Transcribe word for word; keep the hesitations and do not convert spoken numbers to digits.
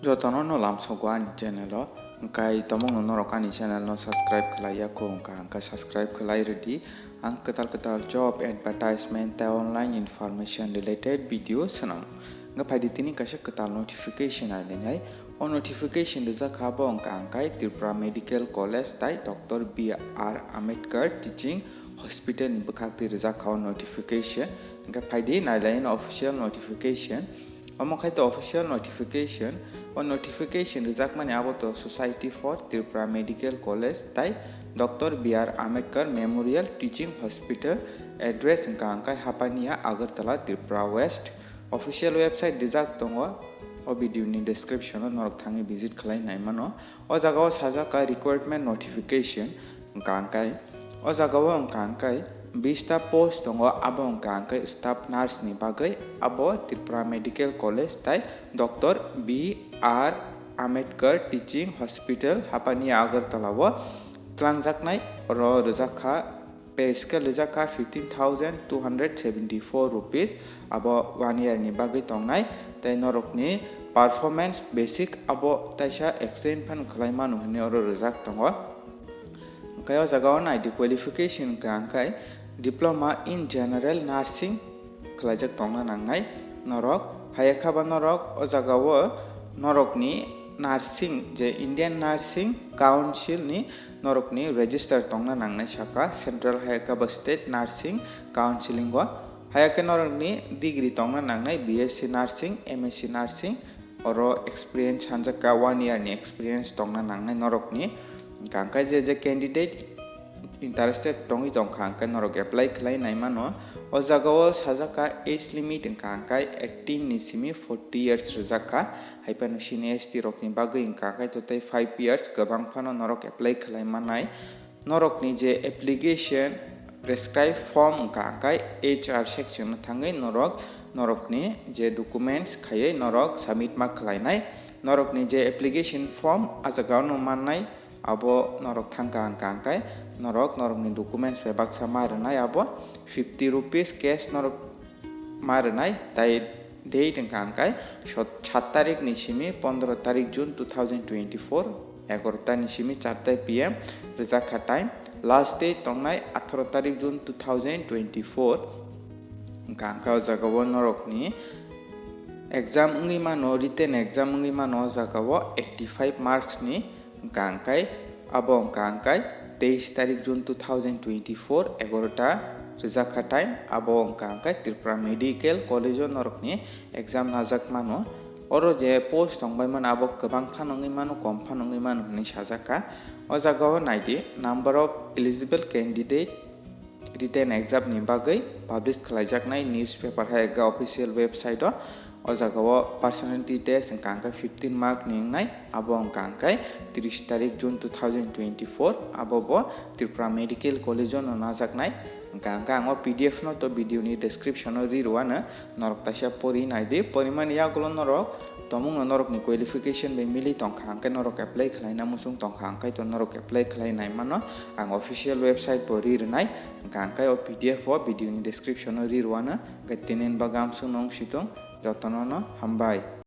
Jotono no lamsogo ani channel o, hwnkhe tomongno norok ani channel no subscribe khlai ya kho wngkha, hwnkhe subscribe khlai rwdi. Ang kwtal kwtal job advertisement tei online information related video swnam. Hwnkhe phaidi tini kaisa kwtal notification nainai. O notification rijak kha bo wngkha hwnkhe Tripura Medical College tei Doctor B R Ambedkar Teaching Hospital ni bwkhak twi rijak kha o notification. Hwnkhe phaidi nailai official notification. Omo khai to official notification. O notification rijakmani abo to Society for Tripura Medical College tei Doctor B R Ambedkar Memorial Teaching Hospital, address wngkha hwnkhe Hapania, Agartala, Tripura West. Official website rijak tongo, o video ni description o norok thangwi visit khlai nai mano. O jaga o sajak kha recruitment notification, wngkha hwnkhe o jaga o wngkha hwnkhe bista post tongo, abo wngkha hwnkhe staff nurse ni bagwi, abo Tripura Medical College tei Doctor B R Ambedkar Teaching Hospital, Hapania, Agartala o twlangjaknai. Oro rijak kha, pay scale rijak kha fifteen thousand two hundred seventy four rupees, abo one year ni bagwi tongnai, tei norokni performance basic abo taisa extend phano khlai mano hwnwi oro rijak tongo. Hwnkhe o jaga o naidi qualification wngkha hwnkhe Diploma in General Nursing khlaijak tongna nangnai norok. Hayakha ba norok o jaga o norokni nursing, je Indian Nursing Council ni norokni register tongna nangnai saka Central Hayakha ba State Nursing Council o. Hayakhe norokni degree tongna nangnai B S C Nursing, M S C Nursing, oro experience hanjakha, one year ni experience tongna nangnai norokni. Hwnkhe je je candidate interested tongwi tongkha hwnkhe norok apply khlai nai mano. O jaga o sajak kha age limit wngkha hwnkhe eighteen ni simi forty years rijak kha. Hai phano sini S T rokni bagwi wngkha hwnkhe to tei five years kwbang phano norok apply khlai mannai. Norokni je application prescribe form wngkha hwnkhe H R section no thangwi norok norokni je documents khaiwi norok submit ma khlainai. Norokni je application form a jaga o no mannai, abo norok thangkha hwnkha hwnkhe norok norokni documents bai baksa ma rwnai, abo fifty rupees cash norok ma rwnai, tai date wngkha hwnkhe sot-, sat tarik ni simi pondro tarik June two thousand twenty four, egarota ni simi char ta P M rijak kha time. Last date tongnai atharo tarik June two thousand twenty four. Wngkha hwnkhe o jaga o norokni exam wngwi mano, written exam wngwi mano o jaga o eighty five marks ni. Wngkha hwnkhe abo wngkha hwnkhe teis tarik June two thousand twenty four, egarota rijak kha time, abo wngkha hwnkhe Tripura Medical College o norokni exam najak mano. Oro je post tongbai mano abo kwbang phano wngwi mano, kom phano wngwi mano hwnwi sajak kha. O jaga o naidi number of eligible candidate written exam ni bagwi publish khlaijaknai newspaper hai ga official website o. O jaga o personality test wngkha hwnkhe fifteen mark ni wngnai, abo wngkha hwnkhe tris tarik June two thousand twenty four, abo bo Tripura Medical College o no najaknai. Wngkha hwnkhe ang o P D F no to video ni description o ri rwano, norok taisa pori naidi, porimani yagulo norok tomungno norokni qualification bai mili tongkha hwnkhe norok apply khlaina muchung tongkha hwnkhe to norok apply khlai nai mano. Ang official website bo ri rwnai, wngkha hwnkhe o P D F o video ni description o ri rwano. Hwnkhe tini ni bagwi amsuk no wng situng, jotono no hambai.